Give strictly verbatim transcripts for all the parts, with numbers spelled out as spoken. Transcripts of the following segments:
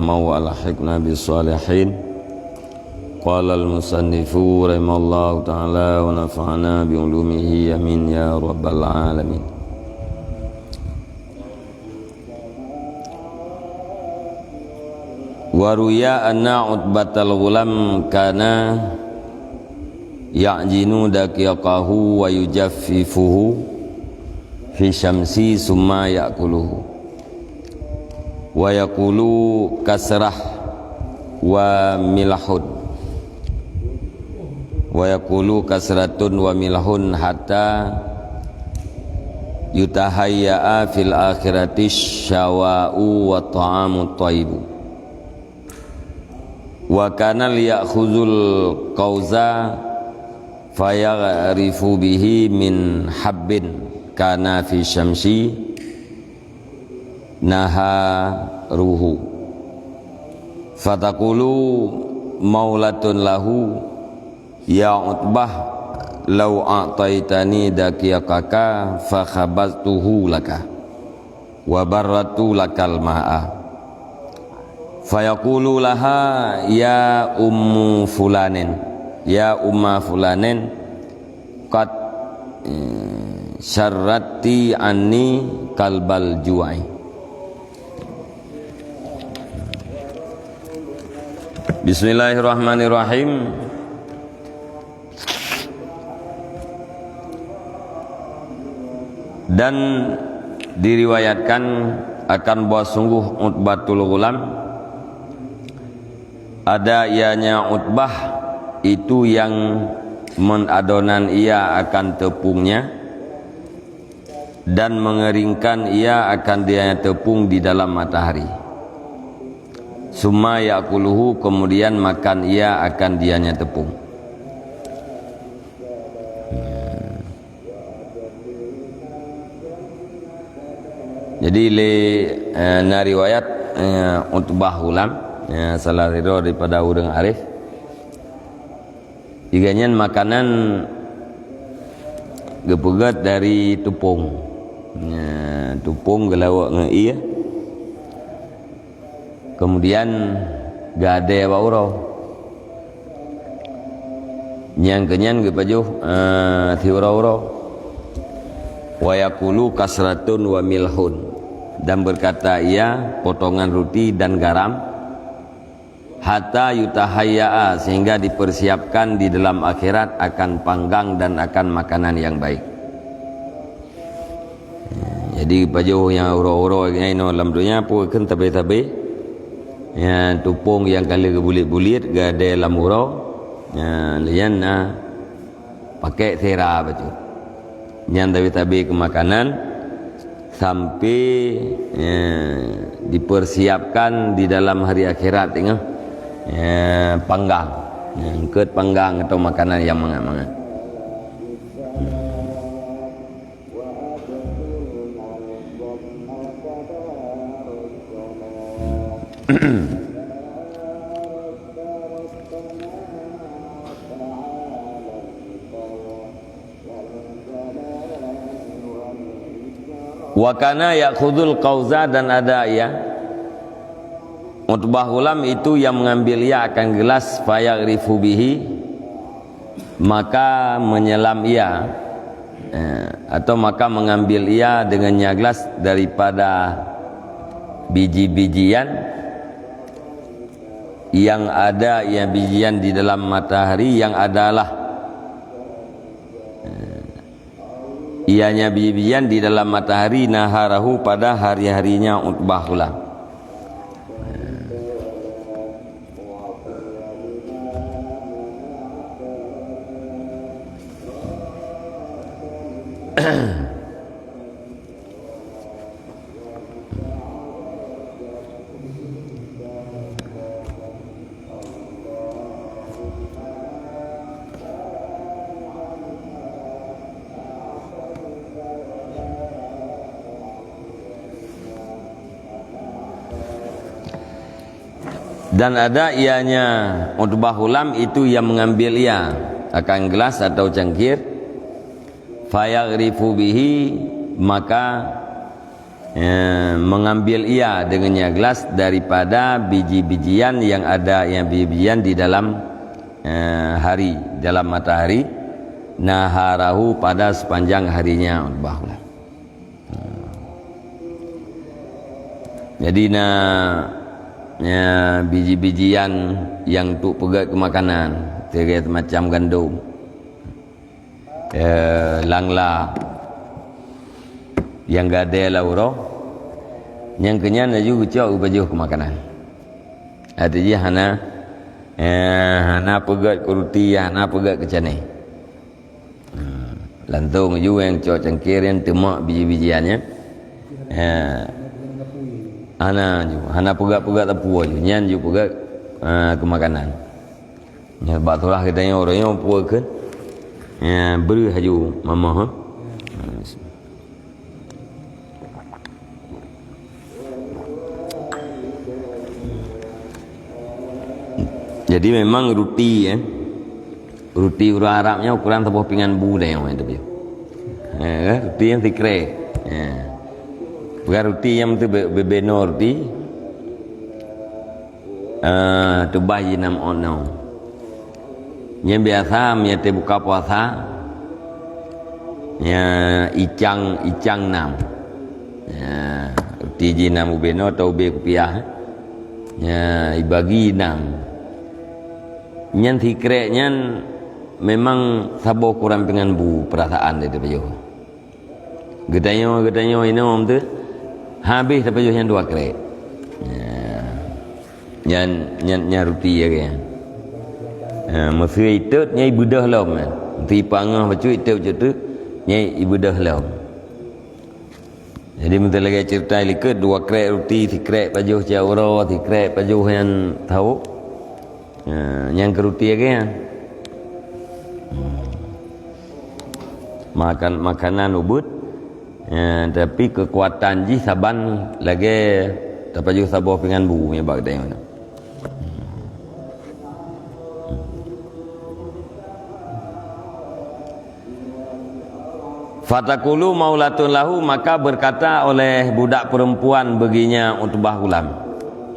wa alhiqna bis shalihin. Qala al musannifu rahimallahu ta'ala wa nafa'ana bi ulumihi, amin ya rabbal alamin. Wa ruya anna Utbatal ghulam kana ya'jinu daqiqahu wa yujaffifuhu fi syamsi summa ya'kuluhu. Wa yaqulu kasrah wa milhun. Wa yaqulu kasratun wa milhun hatta yutahayya'a fil akhirati syawa'u wa ta'amu thayyibu. Wa kana ya'khuzul qauza fayaghrifu bihi min habbin kana fi syamsi naharuhu. Fataqulu maulatun lahu, "Ya Utbah, lau a'taitani daqiqaka fa khabaztuhu laka wa barradtu lakal ma'a." Fayaqulu laha, "Ya ummu fulanin, ya umma fulanin, qad, eh, syarradti anni kalbal ju'i." Bismillahirrahmanirrahim. Dan diriwayatkan akan bahwa sungguh Utbatul Ghulam, ada ianya Utbah itu yang mengadonan ia akan tepungnya dan mengeringkan ia akan dianya tepung di dalam matahari. Summa ya'kuluhu, kemudian makan ia akan dianya tepung. Jadi lé, eh, na riwayat, eh, Utbah Ghulam, eh, salah sidroe daripada ureuëng arif. Iganyan makanan geupeugét dari tupông. Nya, tupông geulawok ngon ie. Kemudian geuadée bak uroe. Nyang keunyan geupajoh, eh, siuroe-uroe. Wa yaqulu kasratun wa milhun. Dan berkata ia, potongan ruti dan garam. Hatta yutahayya'a, sehingga dipersiapkan di dalam akhirat akan panggang dan akan makanan yang baik. Jadi pajoh nyang uroe-uroe nyan inoe lam donya peue kheun tabe-tabe. Nyang tupông nyang ka lheueh geubulet-bulet geuadée lam uroe. Nyang lian na pakai sira bacut. Nyan tabe-tabe keu makanan sampai, eh, dipersiapkan di dalam hari akhirat tengah, eh, panggang. Eh, eungkôt panggang atau makanan yang mangat-mangat. Wa kana ya'khudul qauza, dan ada ia, Utbah Ghulam itu yang mengambil ia akan gelas, fayaghrifu bihi, maka menyelam ia, eh, atau maka mengambil ia dengannya gelas daripada biji-bijian yang ada, ia bijian di dalam matahari yang adalah, eh, ianya biji-bijian di dalam matahari naharahu pada hari-harinya Utbah Ghulam. Dan ada ianya Utbah Ghulam itu yang mengambil ia akan gelas atau cangkir, fayaghrifu bihi, maka eh, mengambil ia dengannya gelas daripada biji-bijian yang ada, yang biji-bijian di dalam, eh, hari, dalam matahari, naharahu, pada sepanjang harinya, Utbah ulang. Jadi na, ya, biji-bijian nyang untuk peugét keu makanan, sebagai semacam gandum, eh, langla, nyang gadée lam uroe, nyang keunyan laju geucok geupajoh keu makanan. Arti jih hana, eh, hana peugét keu ruti, hana peugét keu canée. Hmm. Lantong ju nyang cok cangkir nyan teumak biji-bijian nyan. Ha. Hana ju, hana peugét-peugét sapeue ju. Nyan ju peugét, ha, keu makanan. Nyan bak tulah geutanyoe, uroe nyoe peue kheun? Ya, bri laju mamah, ha. Ha. Jadi memang ruti, eh. Ruti ureuëng Arab nyoe ukuran saboh pingan bu deh nyoe, eh, tapi. Eh, ruti nyang sikrek. Eh. Bukan ruti nyang beutôi be-, bebeno ruti. Eh, teubah jih nam ot nyoe. Nyang biasa meunyoe teubuka puasa, ya, icang, icang nam. Ya, ruti jih nam ubé noe atau ubé kupiah. Ya, ibagi nam. Nyan sikrek nyan memang saboh kurang pingan bu perasaan dari pajoh. Geutanyoe, geutanyoe inong tu habéh tapajoh nyan dua krek. Ya. Nyan, nyan, nyan ruti ya kan. Ha, meuseu itot nyai beudôh lom kan. Meuseu ipangoh bacut itot bacut tu nyai ibeudôh lom. Jadi meuseu lagée cerita likot dua krek ruti, sikrek pajoh cak uroe, sikrek pajoh nyan tawök. Ha, nyang keu ruti ya kan. Hmm. Makan, makanan ubit, eh, tapi keukuatan jih saban lagée tapajoh saboh pingan bu nibak geutanyoe. Fataqulu maulatun lahu, maka berkata oleh budak perempuan baginya Utbah ulam.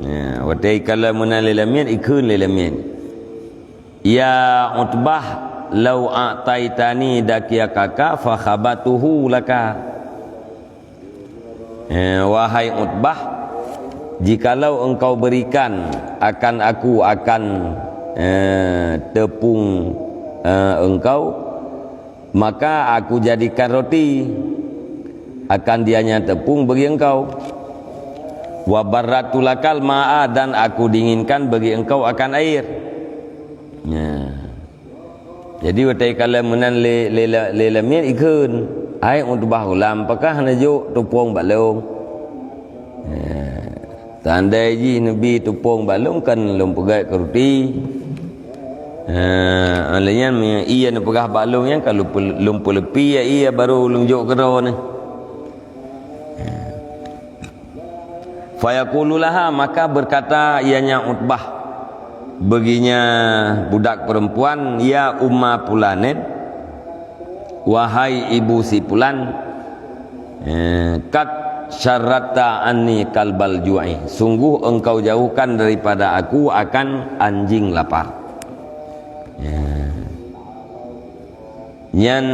Ya, watée ikalon meunan lé lamiet, ikheun lé lamiet. Ya Utbah, "Lau a'taitani daqiqaka fakhabatuhu laka." Eh, wahai Utbah, jikalau engkau berikan akan aku akan, eh, tepung, eh, engkau, maka aku jadikan roti akan dianya tepung bagi engkau. Wa barradtu lakal ma'a, dan aku dinginkan bagi engkau akan air. Nah. Jadi watée ikalon meunan lé, lé, lé, lé lamiet ikheun, "Hai Utbah ulam, pakon hana jok tupông bak lôn?" Nah. Seandai jih neubi tupông bak lôn kan lôn peugét keu ruti. Ha, lheueh nyan meunyoe ié neupeugah bak lôn nyan ka lôn peu-, lôn peuleupie ié baru lôn jok keudroe nyoe. Fayaqulu laha, maka berkata ianya Utbah baginya budak perempuan, "Ya umma pulanin, wahai ibu si pulan, eh, qad syarradta anni kalbal ju'i, sungguh engkau jauhkan daripada aku akan anjing lapar." Ya. Nyan,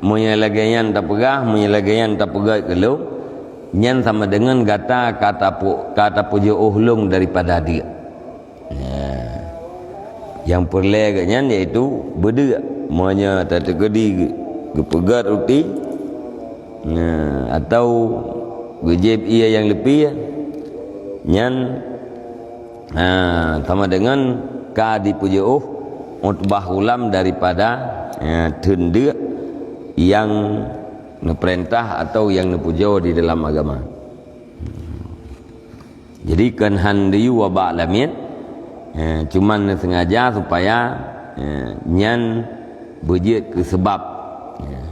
meunyoe lagée nyan tapeugah, meunyoe lagée nyan tapeugah keu lôn, nyan sama deungon gata ka tapu-, ka tapeujiôh lôn daripada deuk. Nah, nyang peureulée geuh nyan yaitu beudeuk. Meunyoe tateukeudi geu-, geupeugét ruti, nah, atau geujieb ié nyang leupie, nyan, nah, sama deungon ka dipeujiôh Utbah ulam daripada, eh, theun deuk nyang neupeurintah atau nyang neupujoe di dalam agama. Jadi, kon han diyue bak lamiet, eh, cuman sengaja supaya, eh, nyan beujeuet keu seubab, eh,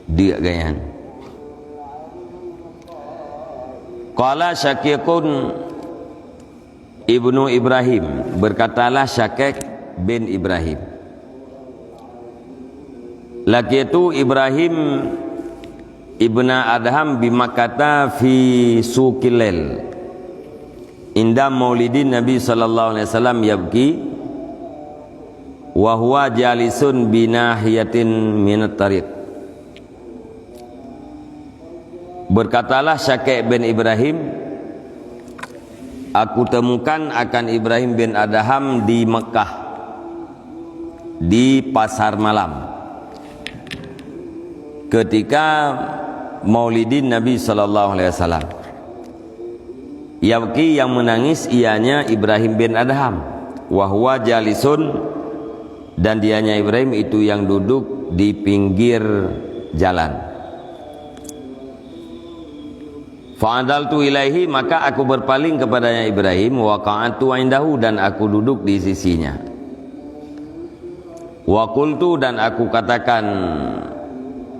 deuk geuh nyan. Qala Syaqiqun ibnu Ibrahim, berkatalah Syaqiq bin Ibrahim, "Laqitu Ibrahim Ibna Adham bi Makkata fi suqil lail. Inda maulidin Nabi sallallahu alaihi wasallam yabki wa huwa jalisun bi nahiyatin minat tariq. Berkatalah Syakik bin Ibrahim, "Aku temukan akan Ibrahim bin Adham di Mekah, di pasar malam, ketika maulidin Nabi sallallahu alaihi wasallam." Yabki, yang menangis, ianya Ibrahim bin Adham. Wa huwa jalisun, dan dianya Ibrahim itu yang duduk di pinggir jalan. Fa'adaltu ilaihi, maka aku berpaling kepadanya Ibrahim, wa qa'adtu indahu, dan aku duduk di sisinya. Wa qultu, dan aku katakan,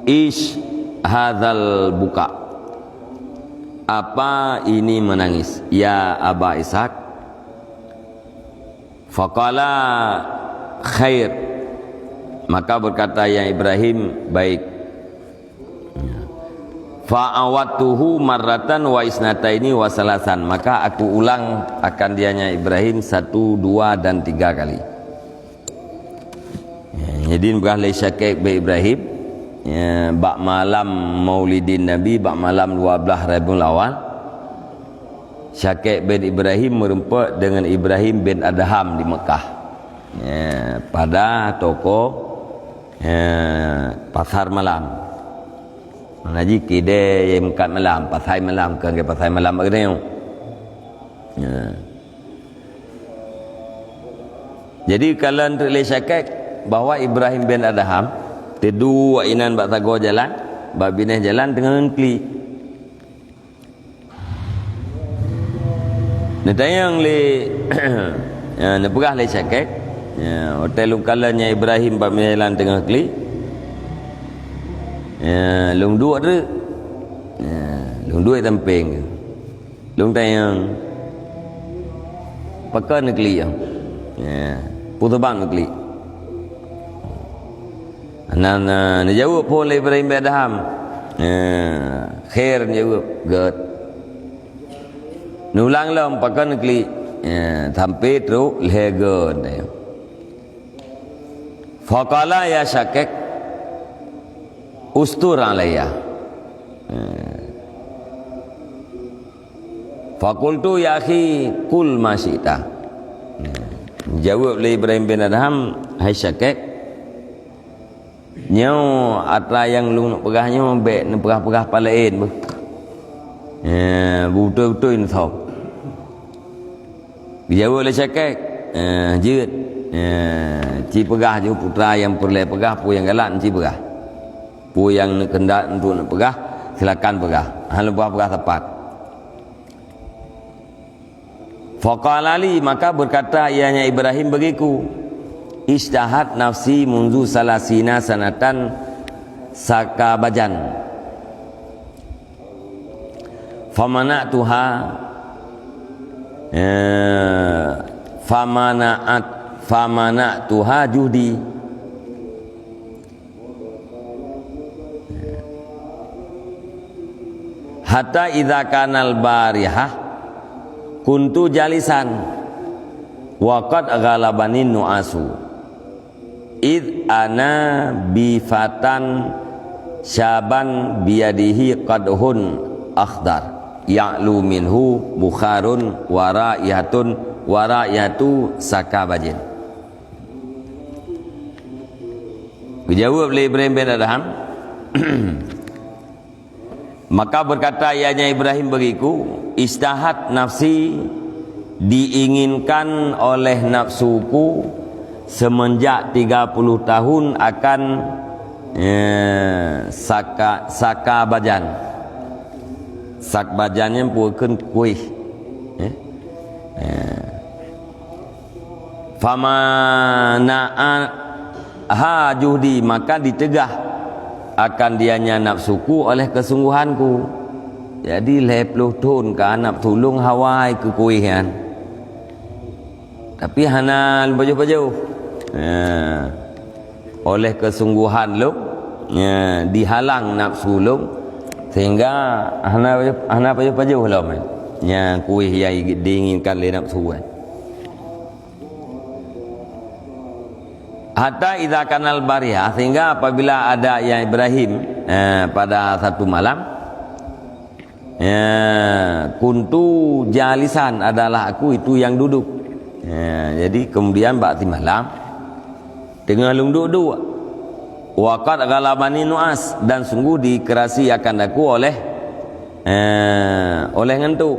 "Ish hadzal buka." Apa ini menangis, ya Aba Ishak? Faqala, "Khair." Maka berkata yang Ibrahim, "Baik." Fa'awattuhu marratan wa isnataini wa salasan. Maka aku ulang akan dianya Ibrahim satu, dua, dan tiga kali. Ya, jadi peugah lé Syakik bin Ibrahim, ya, bak malam Maulidin Nabi, bak malam dua belas Rabiul Awal, Syakik bin Ibrahim meureumpok deungon Ibrahim bin Adham di Mekah. Ya, pada toko, ya, pasar malam. Mana ji kidée meukat malam, pasai malam, keu pasai malam bak geutanyoe. Ya. Jadi, kalon treuk lé Syakik bahwa Ibrahim bin Adham teuduek inan bak sagoe jalan, bak binéh jalan teungoh klik. Neutanyong lé, ya, neupeugah lé Syakik, ya, watée lôn kalon nyan Ibrahim bak binéh jalan teungoh klik, ya, lôn duek treuk. Ya, lôn duek sampéng. Lôn tanyong, "Pakon neuklik?" Ya. "Peue sabab neuklik?" Nan, na, neujaweueb phon lé Ibrahim bin Adham. Ya, kheun neujaweueb, "Gét." Neulang lom, "Pakon neuklik?" Ya, sampoe trok lhée gét. Faqala, "Ya Syakik, ustur alayya." Ya. Faqultu, "Ya akhi, qul ma syi'ta." Jaweueb lé Ibrahim bin Adham, "Hai Syakik, nyoe atra nyang lôn peugah nyoe bék neupeugah-peugah palaén beuh. Eh, beutôi-beutôi neusoe." Geujaweueb lé Syakik, "Eh, jeuet. Eh, ci peugah ju putra nyang peureulée peugah, peue nyang galak ci peugah. Peue nyang neukeundak untuk neupeugah, silakan peugah. Hana peugah-peugah sapat." Faqala li, maka berkata ianya Ibrahim bagiku, "Isytahat nafsi munzu salasina sanatan sakabajan. Famana'tuha, eh, famana'at, famana'tuha juhdi." Hatta idza kanal barihah kuntu jalisan wa qad ghalabani nu'asu. Id ana bi fatan syaban biyadihi qadhun akhdar ya'lu minhu bukharun wa raihatun wa raihatu sakabajin. Geujaweueb lé Ibrahim bin Adham, maka berkata ianya Ibrahim bagiku, "Isytahat nafsi, diinginkan oleh nafsuku semenjak tiga puluh tahun akan, eh, saka, sakabajan." Sakabajan nyan peue kheun kueh. Eh? Eh. Famana'atha juhdi, maka diteugah akan dianya nafsuku oleh kesungguhanku. Jadi, lhée ploh thon ka nafsu lôn hawa keu kueh nyan. Tapi hana lôn pajoh-pajoh. Ya. Oleh kesungguhan lôn, ya, dihalang nafsu lôn, Sehingga hana, hana pajoh-pajoh lom, eh. Nyang kueh nyang diinginkan lé nafsu, eh. Hatta idza kanal bariha, sehingga apabila ada ya Ibrahim, eh, pada satu malam, ya, kuntu jalisan, adalah aku itu yang duduk. Ya, jadi kemudian bak simalam, teungoh lôn duek-duek. Wa qad ghalabani nu'as, dan sungguh dikeurasi akan aku oleh, eh, oleh ngantuk.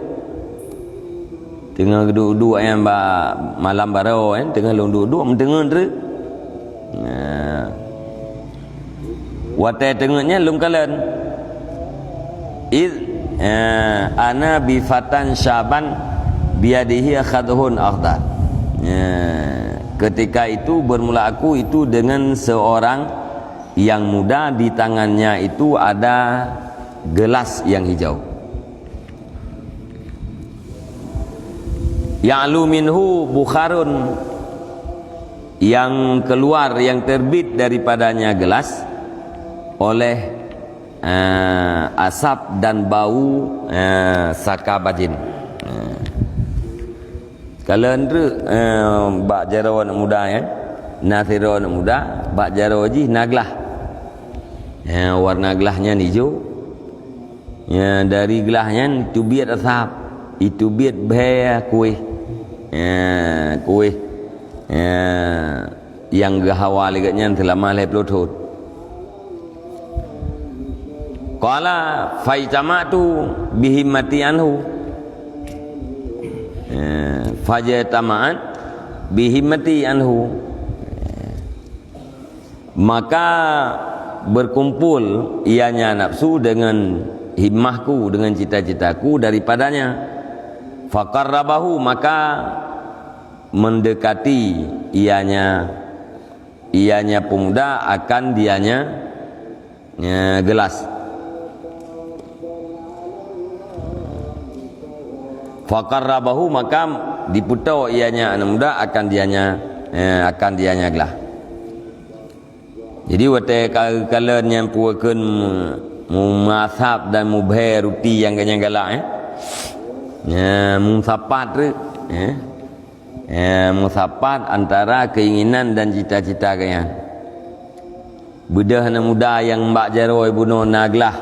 Teungoh duek-duek nyang bak malam baroe, eh, teungoh lôn duek-duek, meuteungeut treuk. Nah. Watée teungeut nyan lôn kalon. Id, eh, ana bi fatan syaban biyadihi khadhun akhdar. Eh, ketika itu bermula aku itu dengan seorang yang muda, di tangannya itu ada gelas yang hijau. Ya'lu minhu bukharun, yang keluar, yang terbit daripadanya gelas oleh, eh, asap dan bau, eh, saka bajén. Eh. Kalon treuk, eh, bak jaroe aneuk muda nyan, na sidroe aneuk muda, bak jaroe jih na glah. Eh, warna glah nyan ijo. Ya, dari glah nyan teubiet asap, iteubiet bhée kueh. Ya, kueh. Ya, nyang geuhawa lé geuh nyan seulama lhée ploh thon. Qala faitama'tu bihimmati anhu. Ya, fajtama'at bihimmati anhu. Maka berkumpul ianya nafsu dengan himmahku, dengan cita-citaku daripadanya. Faqarrabahu, maka mendekati ianya, ianya pemuda akan dianya, eh, gelas. Faqarrabahu, maka dipeutoe ianya aneuk muda akan dianya, eh, akan dianya gelas. Jadi watée ka-, kalon nyan peue kheun mu-, mu-, meuasap dan mubhée ruti nyang geuh nyan galak, eh. Nya, musapat treuk, eh. Ya, musapat antara keinginan dan cita-cita geuh nyan. Beudôh aneuk muda nyang bak jaroe bunoe na glah,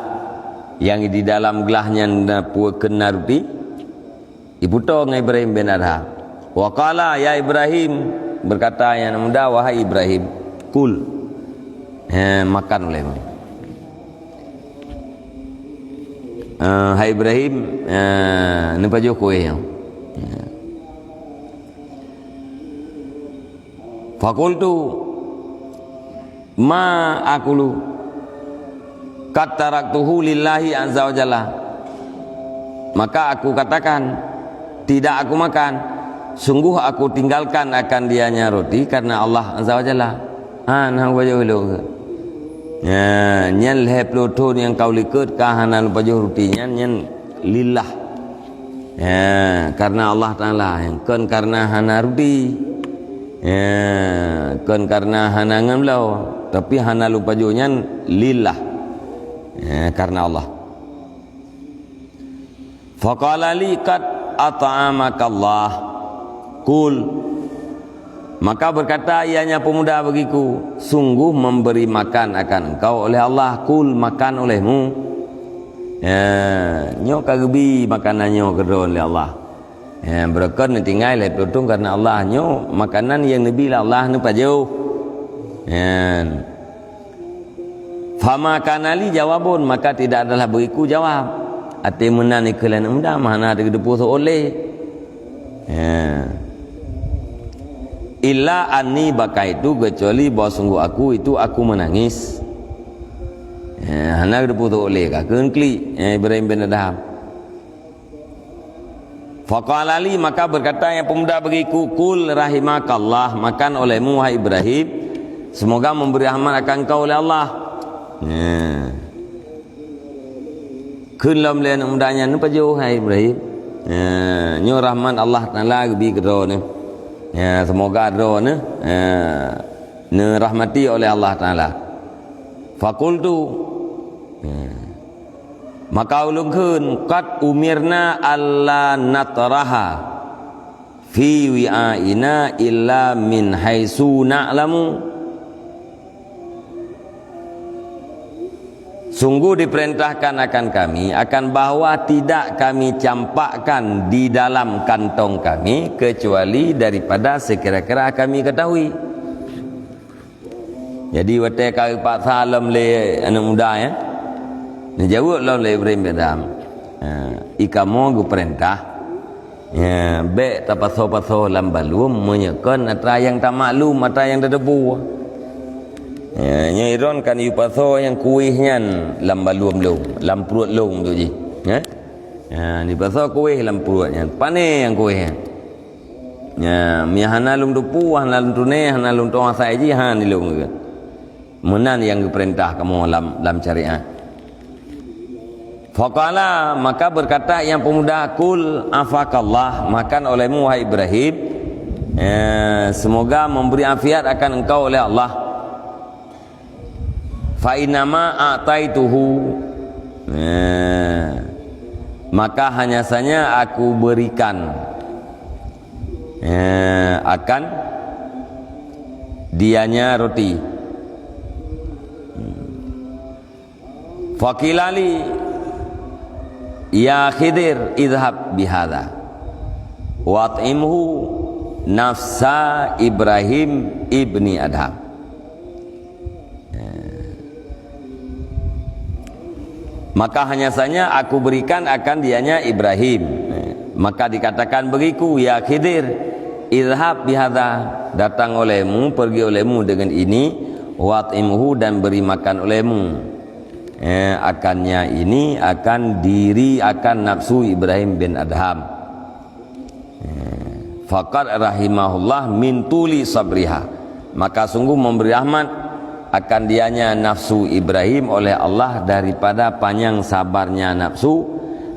nyang di dalam glah nyan na peue kheun na ruti. Ipeutoe ngon Ibrahim bin Adham. Wa qala, "Ya Ibrahim," berkata nyang muda, "Wahai Ibrahim, kul." Eh, makan uleh mu. Eh, hai Ibrahim, eh, neupajoh kueh nyoe. Ya. Fakultu, "Ma akulu, qad taraktuhu lillahi azza wa jalla." Maka aku katakan, "Tidak aku makan. Sungguh aku tinggalkan akan dianya roti karena Allah azza wa jalla." Ha, nah, baca dulu. Ya, nyan lhée ploh thon nyang ka likot ka hana lupajoh roti nyan, nyan lillah. Ya, karena Allah Taala, kon karena hana rudi. Ya, kon karena hana ngon bloe, tapi hana lupajoh nyan lillah. Ya, karena Allah. Faqala li, "Qad at'amakallah. Kul." Maka berkata ianya pemuda bagiku, "Sungguh memberi makan akan engkau oleh Allah, kul, makan olehmu." Ya, nyoe ka geubi makanan nyoe keudroe lé Allah. Ya, beureukat neutinggai lé peutuntung karena Allah. Nyoe makanan nyang neubi lé Allah neupajoh. Ya. Fama kana li jawabun, maka tidak adalah bagiku jawab. Até meunan ikheun lé aneuk muda, mah hana teugeudeupu soe lé. Ya. Illa anni bakaitu, kecuali bahwa sungguh aku itu aku menangis. Ya, hana geudeupu soe lé ka kheun klik, ya, Ibrahim bin Adham. Faqala li, maka berkata nyang peumuda bagiku, "Kul rahimakallah, makan olehmu, wahai Ibrahim, semoga memberi rahmat akan kau oleh Allah." Nah. Kheun lom lé aneuk muda nyan, "Neupajoh, hai Ibrahim. Nah, nyoe rahmat Allah Taala geubi keu droeneuh. Ya, semoga droeneuh, ya, neurahmati oleh Allah Taala." Fakultu. Ya. Maka ulôn kheun, "Qad umirna alla natraha fi wi'aina illa min haitsu na'lamu." Sungguh diperintahkan akan kami, akan bahwa tidak kami campakkan di dalam kantong kami kecuali daripada sekira-kira kami ketahui. Jadi, watée ka geupaksa lom lé aneuëk muda, ya, neujaweueb lom lé Ibrahim bin Adham, "Ha, i kamoe geupeurintah, ya, bék tapasoe-pasoe lam baluem meunyoe kon atra nyang tamaklum, atra nyang tateupeue. Ya, nyoe droen kan yue pasoe nyang kuéh nyan lam baluem lôn, lam pruet lôn tu jih. Ya? Ya, yue pasoe kuéh lam pruet nyan. Pané nyang kuéh nyan. Ya, meunyo hana lôn teupeue, hana lôn tuné, hana lôn tueng asai jih, han ilôn." Meunan nyang geupeurintah kamoe lam, lam syariat. Faqala, maka berkata yang pemuda, "Kul afakallah, makan olehmu, wahai Ibrahim, eh, semoga memberi afiat akan engkau oleh Allah. Fa innama a'taituhu, eh, maka hanya saja aku berikan, eh, akan dianya roti." Faqila li, "Ya Khidir, idhhab bihadza, wa at'imhu nafsa Ibrahim ibni Adham." Maka hanya saja aku berikan akan dianya Ibrahim. Maka dikatakan bagiku, "Ya Khidir, idhhab bihadza, datang olehmu, pergi olehmu dengan ini, wa at'imhu, dan beri makan olehmu." Eh, akannya ini akan diri, akan nafsu Ibrahim bin Adham. Eh, faqad rahimahullah min tuli sabriha. Maka sungguh memberi rahmat akan dianya nafsu Ibrahim oleh Allah daripada panjang sabarnya nafsu,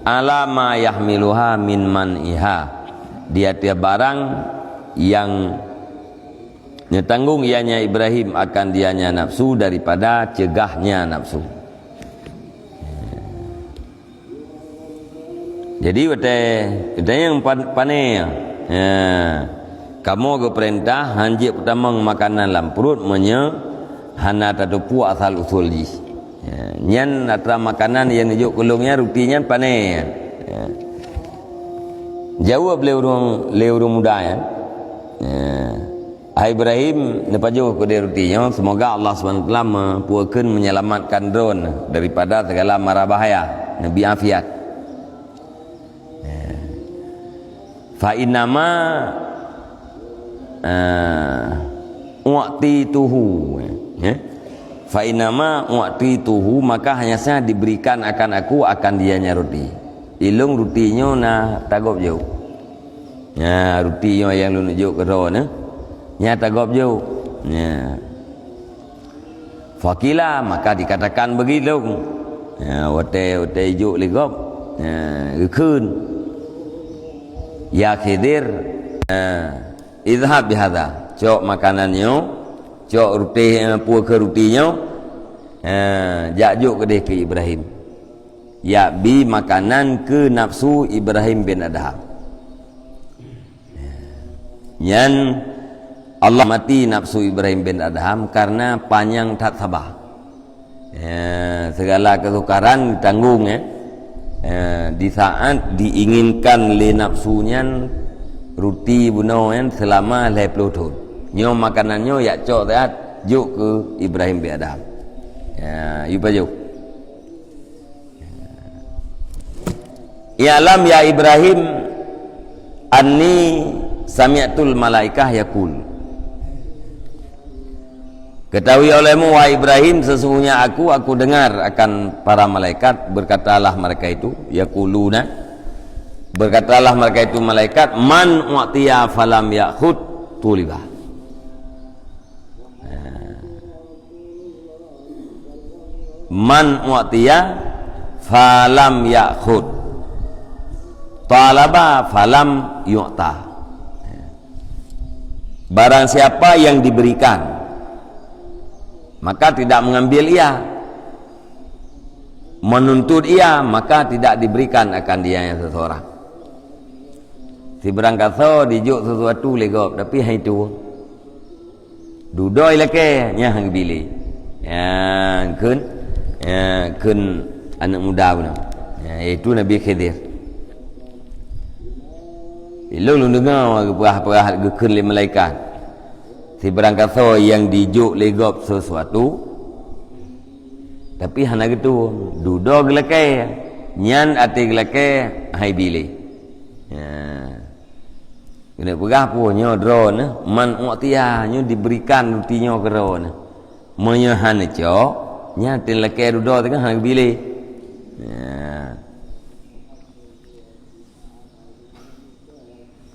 ala ma yahmiluha min man'iha, di atas barang yang nyeutanggong ianya Ibrahim akan dianya nafsu daripada cegahnya nafsu. Jadi, watée, watée nyang pan-, pané, ya, kamoe geupeurintah hanjeuet peutamong makanan lam pruet meunyoe hana tateupeue asal usul jih. Ya, nyan atra makanan nyang neujok keu lôn nyan, ruti nyan pané. Ya. Jaweueb lé ureuëng, lé ureuëng muda nyan. Ya. Hai Ibrahim, neupajoh keudeh ruti nyoe, seumoga Allah Subhanahu wa Taala meupeukeun, menyelamatkan droen daripada segala mara bahaya. Neubi afiat. Ya. Fa innama, eh, u'tituhu, ya. Fa innama u'tituhu, maka hanya saja diberikan akan aku, akan dianya roti. Ilong roti nyoe na tagob jok. Ya, roti nyoe nyang lôn jok keudroe nyoe. Nya tagob jok. Ya. Faqila, maka dikatakan begitu. Ya, watée, watée jok lé gob. Ya, geukheun. Ya Khidir, ya, idhhab bihadza. Cok makanan nyoe, cok ruti, ya, peue keu ruti nyoe. Ya, jak jok keudeh keu Ibrahim. Yak bi makanan keu nafsu Ibrahim bin Adham. Nyan Allah mati nafsu Ibrahim bin Adham karena panyang that saba. Ya, segala kesukaran ditanggung, ya. Ya, di saat diinginkan lé nafsu nyan ruti bunoe nyan selama lhée ploh thon. Nyoe makanan nyoe yak cok that jok keu Ibrahim bin Adham. Ya, yue pajoh. I'lam ya Ibrahim, anni sami'tul malaikah yaqul. Ketahui olehmu, wahai Ibrahim, sesungguhnya aku, aku dengar akan para malaikat, berkatalah mereka itu, yaquluna, berkatalah mereka itu malaikat, "Man u'tiya falam ya'khud tuliba." "Man u'tiya falam ya'khud, talaba falam yu'ta." Barang siapa yang diberikan, maka tidak mengambil ia. menuntut ia, maka tidak diberikan akan dia yang seseorang. Sibarang kasoe dijok sesuatu lé gob, tapi hai tuwoe. Dudoe ilakée, nyan han geubi lé. Ya, kheun, ya, kheun aneuëk muda bunoe. Ya, yaitu Nabi Khidir. Ilôn lôn deungoe geupeugah-peugah geukheun lé malaikat. Sibarang kasoe nyang dijok lé gob sesuatu, tapi hana geutueng, dudoe geulakée, nyan até geulakée hai bi lé. Ya. Keuneuk peugah peue nyoe droeneuh, man u'tiya, nyoe diberikan ruti nyoe keu droeneuh. Meunyoe hana cok, nyan até lakée dudoe teungoh hana geubi lé. Ya.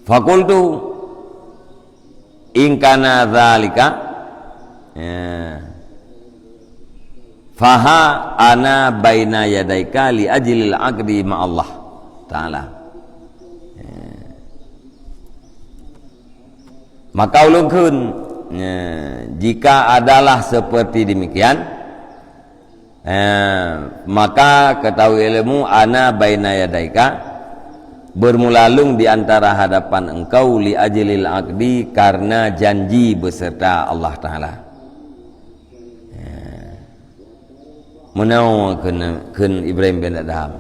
Faqultu, "In kana dzalika, ya, faha ana baina yadaika li ajlil aqdi ma Allah Ta'ala." Ya. Maka ulôn kheun, ya, jika adalah seperti demikian, eh, maka ketahui ilmu ana baina yadaika, bermula lôn di antara hadapan engkau li ajlil aqdi, karena janji beserta Allah Ta'ala. Eh, meunoe kheun, kheun Ibrahim bin Adham.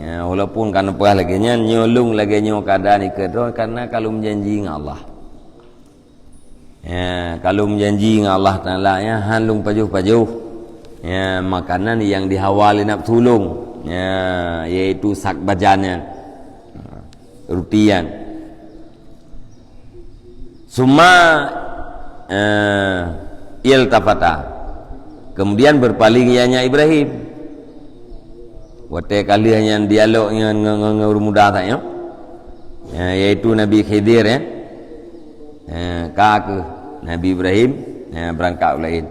Ya, walaupun ka neupeugah lagée nyan, nyoe lôn lagée nyoe keuadaan ikeu droe, karena ka lôn janji ngon Allah. Ya, ka lôn janji ngon Allah Taala, ya, han lôn pajoh-pajoh, ya, makanan nyang dihawa lé nafsu lôn, ya, yaitu sak bajan nyan, ruti nyan. Summa, eh, iltafata. Kemudian berpaling ianya Ibrahim. Watée ka lheueh nyan dialog ngon, ngon, ngon, ngon ureuëng muda that nyoe, ya, yaitu Nabi Khidir, ya. Eh, ka keuh Nabi Ibrahim, ya, beurangkat u laén.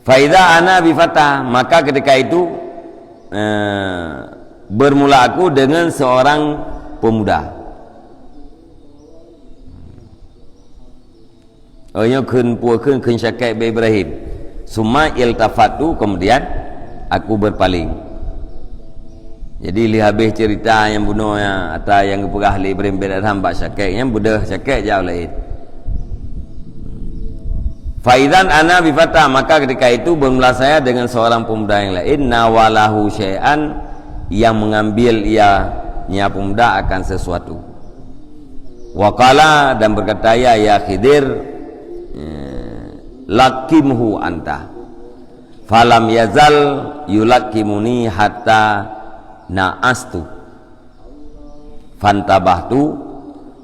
Fa idza ana bi fata, maka ketika itu, eh, bermula aku dengan seorang pemuda. Oh, nyoe kheun peue kheun, kheun syakét bak Ibrahim. Summa iltafatu, kemudian aku berpaling. Jadi, lheueh habéh cerita nyang bunoe nyan, ata nyang geupeugah lé Ibrahim bin Adham bak syakét nyan, beudôh syakét jak u laén. Fa idzan ana bi fata, maka ketika itu bermula saya dengan seorang pemuda yang lain, nawalahu syai'an, yang mengambil ia, nya pemuda, akan sesuatu. Wa qala, dan berkata ia, "Ya Khidir, eh, lakimhu anta." Falam yazal yulakimuni hatta na'astu. Fantabahtu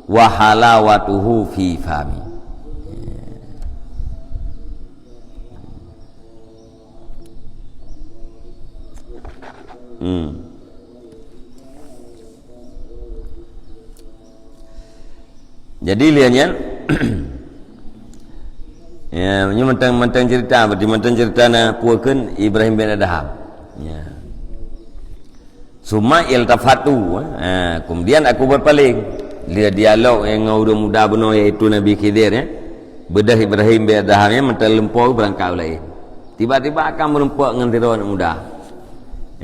wa halawatuhu fi fami. Hmm. Jadi, lheueh nyan, ya, nyoe mantong, mantong cerita, berarti mantong cerita na peue kheun Ibrahim bin Adham. Ya. Summa iltafatu, ha, kemudian aku berpaling. Lheueh dialog ngon ureuëng muda bunoe, yaitu Nabi Khidir, ya. Beudôh Ibrahim bin Adham, ya, mantong lumpoe beurangkat u laén. Tiba-tiba ka meureumpok ngon sidroe aneuëk muda.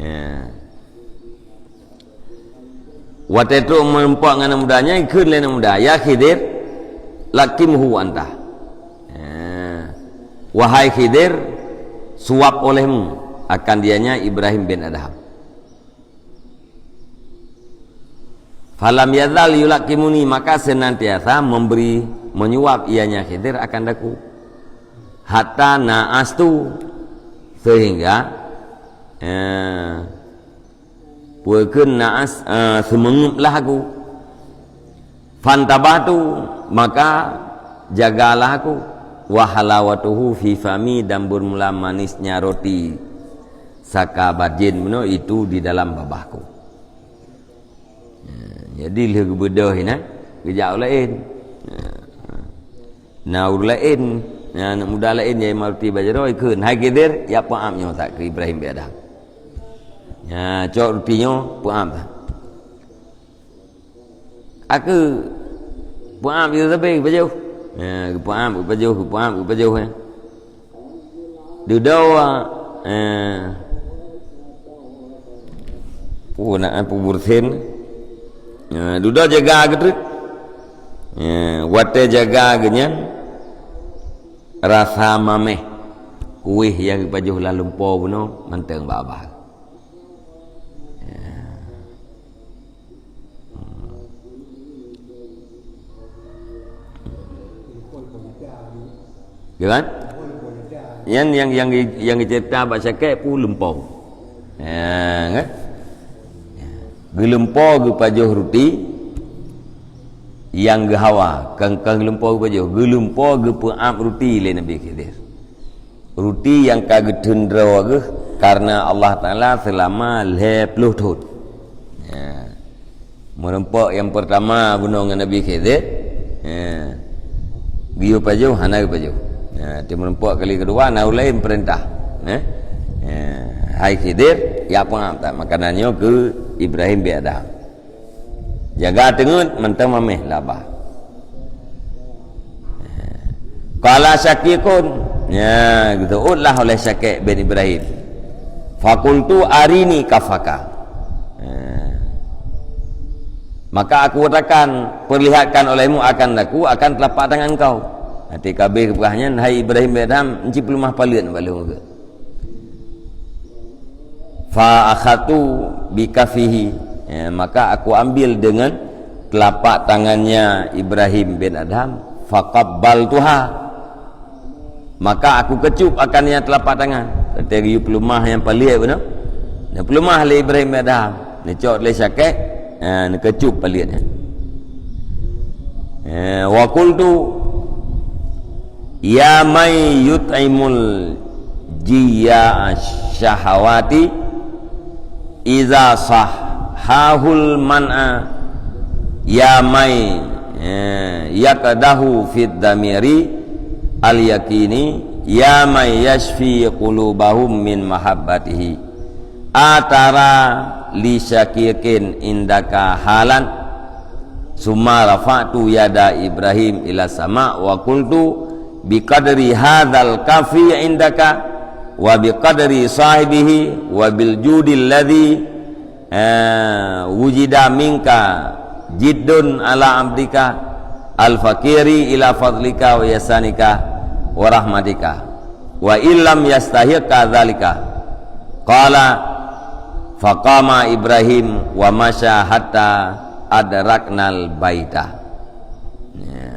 Ya. Watée trok meureumpok ngon aneuëk muda nyan, kheun lé aneuëk muda, "Ya Khidir, lakimhu anta." Ya. Wahai Khidir, suap olehmu akan dianya Ibrahim bin Adham. Falam yazal yulakimuni, maka senantiasa memberi, menyuap ianya Khidir akan daku. Hatta na'astu, sehingga, eh, peue kheun na'as, eh, seumeungeup lah aku. Fantabahtu, maka jagalah aku. Wa halawatuhu fi fami, dan bermula manisnya roti saka bajén bunoe itu di dalam babahku. Ya, jadi lheueh geubeudôh inan, geujak u laén. Ya. Na ureuëng laén, na aneuëk muda laén nyang ma roti bak jaroe, kheun, "Hai Khidir, ya peuab nyoe that keu Ibrahim bin Adham. Ya, cok roti nyoe, peuab that." Aku peuab nyoe sabe, geupajoh. Ya, geupeuab, geupajoh, geupeuab, geupajoh, ya. Dudoe, eh, Oh, nak, eh, peubursin. Ya, dudoe jaga geuh treuk. Ya, watée jaga geuh nyan, rasa mameh kueh nyang geupajoh lam lumpo bunoe mantong babah. Ya. Kan? Nyan nyang, nyang, nyang geuceurita bak Syakek peue lumpo. Ha, kan? Geulumpo geupajoh ruti nyang geuhawa, kon, kon geulumpo geupajoh, geulumpo geupeuab ruti lé Nabi Khidir. Ruti nyang ka geuteun droe geuh kareuna Allah Taala seulama lhée ploh thon. Ya. Meurumpok nyang peurtama bunoe ngon Nabi Khidir, ya, geuyue pajoh, hana geupajoh. Ya, teuma meurumpok kali keudua, na ulée peurintah. Ya. Ya. Hai Khidir, ya peuab that makanan nyoe keu Ibrahim bin Adham. Jaga teungeut mantong mameh labah. Qala Syaqiqun. Ya, geuseuôt lah oleh Syakek bin Ibrahim. Faqultu arini kaffaka. Ya. Maka aku katakan, perlihatkan olehmu akan aku akan telapak tangan kau. Até ka abéh geupeugah nyan, hai Ibrahim bin Adham, enci peuleumah paleuet bak lôn. Fa akhadtu bi kaffihi, ya, maka aku ambil dengan telapak tangannya Ibrahim bin Adham, faqabbaltuha, maka aku kecup akannya telapak tangan. Kata geuyue peuleumah nyang paleuet bunoe. Neupeulumah lé Ibrahim bin Adham, neucok lé Syakek, ha, neukecup paleuet nyan. Ha, wa qultu, "Ya may yut'imul jiya'a syahawati iza sahhahul man'a, ya may, eh, yaqdahu fid damiri al-yaqini, ya may yashfi qulubahum min mahabbatihi. Atara li syaqiqin indaka halan." Summa rafa'tu yada Ibrahim ila sama wa qultu, "Biqadri hadzal kafi indaka wa biqadri sahibihi wa bil judil ladzi, eh, wujida minka jiddun ala abdika al-faqiri ila fadlika wa ihsanika wa rahmatika. Wa illam yastahiqqa dzalika." Qala, faqama Ibrahim wa masya hatta adraknal baita. Ya.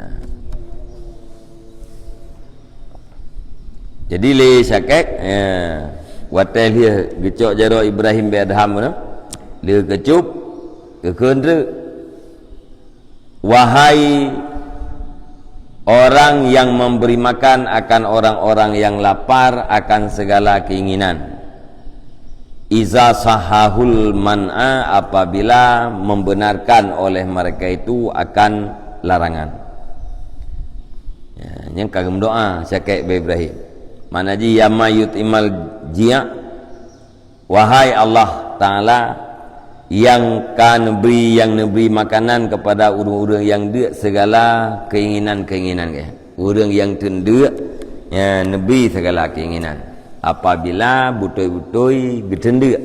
Jadi lé Syakek, ya, watée lheueh geucok jaroe Ibrahim bin Adham tu, lheueh geucup, geukheun treuk. Wahai orang yang memberi makan akan orang-orang yang lapar akan segala keinginan. Iza sahahul man'a, apabila membenarkan oleh mereka itu akan larangan. Ya, nyan ka geumeudoá Syakek bak Ibrahim. Makna jih, ya may yut'imal ji', wahai Allah Taala, nyang ka neubri, nyang neubri makanan kepada ureuëng-ureuëng nyang deuk segala keinginan-keinginan geuh. Ureuëng nyang teundeuk, ya, neubri segala keinginan. Apabila beutôi-beutôi geuteundeuk.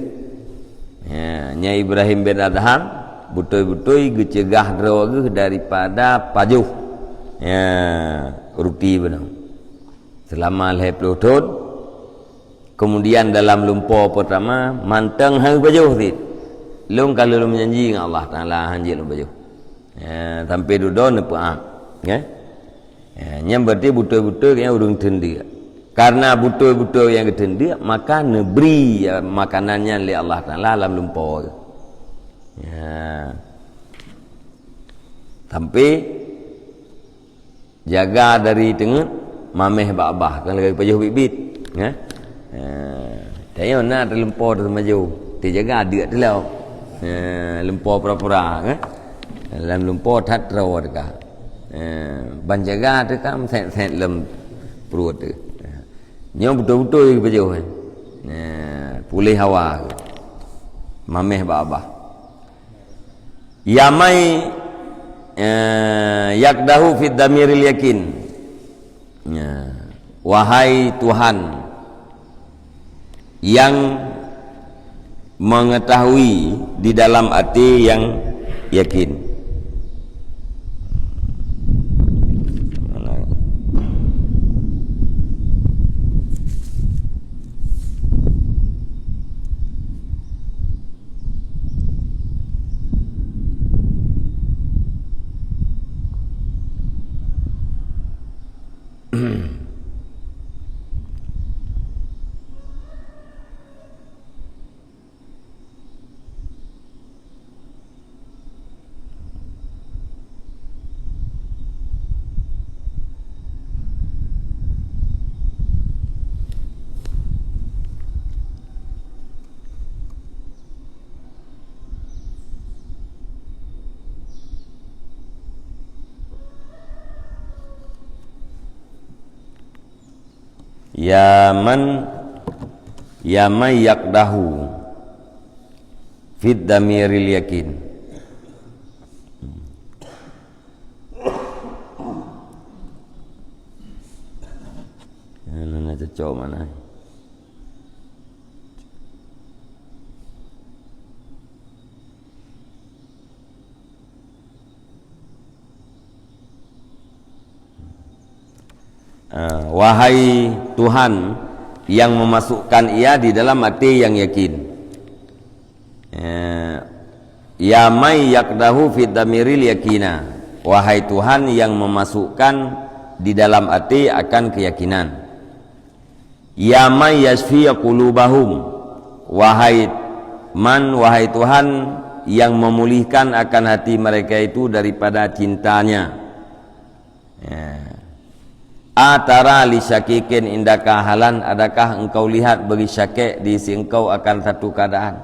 Ya, nyan Ibrahim bin Adham beutôi-beutôi geuceugah droe geuh daripada pajoh, ya, ruti bunoe. Seulama lhée ploh thon, kemudian dalam lumpo peurtama, mantong han geupajoh cit. Lôn ka lôn meujanji ngon Allah Taala, han jeuet lôn pajoh. Ya, sampai dudoe neupeuab. Ya. Ya, nyan berarti beutôi-beutôi nyan ureuëng teundeuk. Karena beutôi-beutôi nyang geuteundeuk, maka neubri, ya, makanan nyan lé Allah Taala lam lumpo. Ya. Sampai jaga dari teungeut, mameh babah, kan lagée pajoh biet-biet. Ya. Ya. Tanyoe na teuh lumpo teuh maju, teujaga deuk teuh lom. Ha, lumpo pura-pura, kan? Lam lumpo that droe teuka. Ha, ban jaga teuka meuset-set lom pruet teuh. Ha. Nyoe beutôi-beutôi geupajoh, eh. Ha, puléh hawa. Mameh babah. Ya may, eh, yaqdahu fid damiril yakin. Ya. Wahai Tuhan, yang Mengetahui di dalam até nyang yakin. Ya man, ya man yaqdahu fid damiril yakin. Mana cocok mana? Ah, wahai Tuhan yang memasukkan ia di dalam até nyang yakin. Eh, ya may yaqdahu fid damiril yakina. Wahai Tuhan yang memasukkan di dalam até akan keyakinan. Ya may yasfi qulubahum. Wahai man, wahai Tuhan yang memulihkan akan hati mereka itu daripada cintanya. Ya. Atara li syakikin indaka halan, adakah engkau lihat bagi syakik di sisi engkau akan satu keadaan?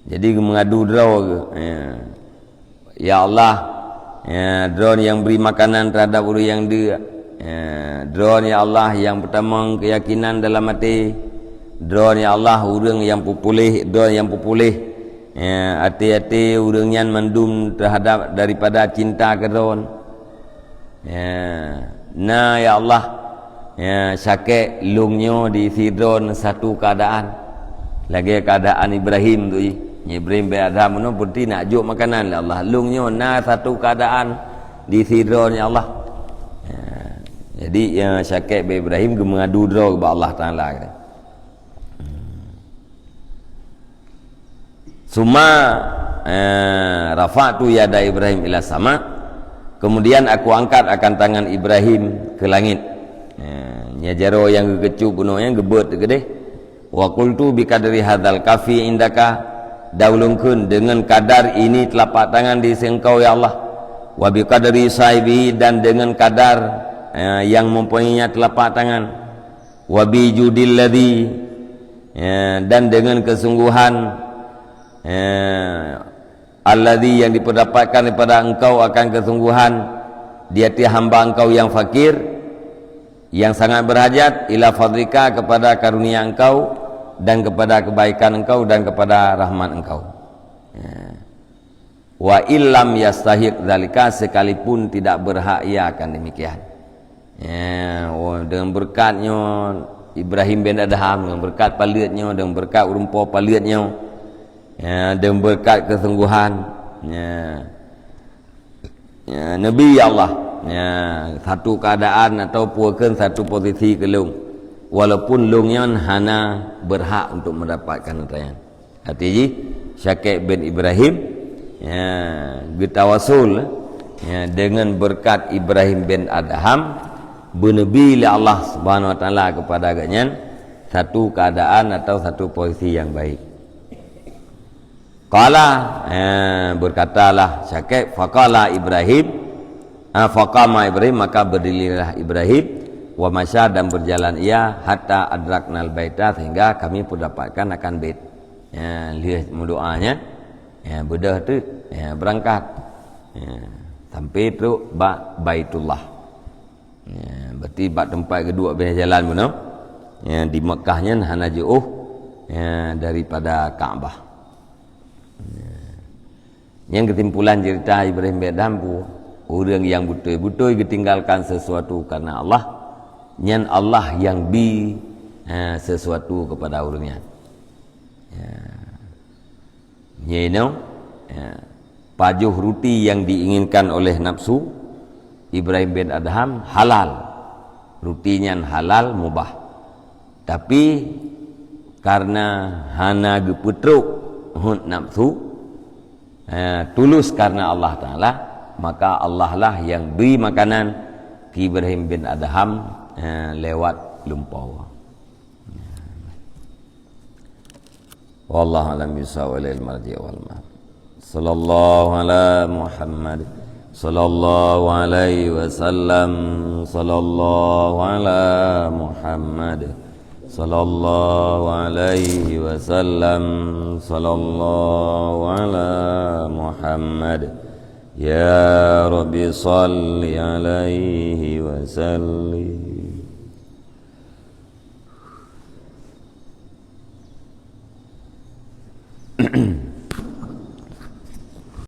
Jadi mengadu droe, ya. Ya Allah, ya, droe nyang beri makanan terhadap ureuëng nyang deuk. Ya, droe ya Allah nyang peutamong keyakinan dalam até. Droe ya Allah ureuëng nyang peupuléh, droe nyang peupuléh. Ya, até-até ureuëng nyan mandum terhadap daripada cinta keu droe. Ya, na ya Allah, ya, syakik lôn nyoe di sidroe satu keadaan. Lagée keadaan Ibrahim tu jih. Ibrahim bin Adham nyoe peuti nak jok makanan lé Allah. Lôn nyoe na satu keadaan di sidroe ya Allah. Ya, jadi ya, syakik bin Ibrahim geumeungadu droe bak Allah Taala. Suma, eh, rafa'tu yada Ibrahim ila sama. Kemudian aku angkat akan tangan Ibrahim ke langit. Eh, nya jaroe nyang geukeucup bunoe nyang geubeuet keudeh. Wa qultu bi qadri hadzal kafi indaka, dan ulôn kheun dengan kadar ini telapak tangan di sisi engkau ya Allah. Wa bi qadri sahibi, dan dengan kadar, eh, yang mempunyainya telapak tangan. Wa bi judil ladzi, ya, dan dengan kesungguhan, ya, alladzi yang diperdapatkan daripada engkau akan kesungguhan di hati hamba engkau yang fakir, yang sangat berhajat, ila fadlika, kepada karunia engkau dan kepada kebaikan engkau dan kepada rahmat engkau. Ya. Wa illam yastahiq dzalika, sekalipun tidak berhak ia akan demikian. Ya, oh, dengan berkat nyoe Ibrahim bin Adham, dengan berkat paleuet nyoe, dengan berkat ureuëng po paleuet nyoe. Ya, dengan berkat kesungguhan. Ya. Ya, Nabi ya Allah. Ya, satu keadaan atau puakan satu posisi keu lôn. Walaupun lôn nyan hana berhak untuk mendapatkan ata nyan. Arti jih, Syakik bin Ibrahim, ya, geutawasul, ya, dengan berkat Ibrahim bin Adham, beuneubri lé Allah Subhanahu Wa Taala kepada gobnyan satu keadaan atau satu posisi yang baik. Qala, ya, berkatalah Syakik, faqala Ibrahim, ah, faqama Ibrahim, maka berdirilah Ibrahim, wa masya, dan berjalan ia, hatta adraknal baita, sehingga kami pun dapatkan akan bait. Ya, lheueh meudoa nyan, ya, beudôh teuk, ya, beurangkat. Ya, sampai trok bak Baitullah. Ya, berarti bak teumpat geuduek bak jalan bunoe. Ya, di Makkah nyan hana jiôh, ya, daripada Ka'bah. Ya. Nyang keusimpulan cerita Ibrahim bin Adham, ureuëng nyang beutôi-beutôi geutinggalkan sesuatu karena Allah, nyan Allah nyang bi, ha, sesuatu kepada ureuëng nyan. Ya. Nyoe, ya, pajoh ruti yang diinginkan oleh nafsu Ibrahim bin Adham halal. Ruti nyan halal, mubah. Tapi, karena hana geupeutrok hot nafsu, eh, tulus karena Allah Taala, maka Allah lah yang bri makanan keu Ibrahim bin Adham, eh, lewat lumpoe. Wallahu a'lam bishawab, ilaihi marji' wal ma'ab. Sallallahu ala Muhammad. Sallallahu alaihi wasallam. Sallallahu ala Muhammad. Sallallahu alaihi wasallam. Sallallahu ala Muhammad. Ya Rabbi, salli alaihi wa sallim.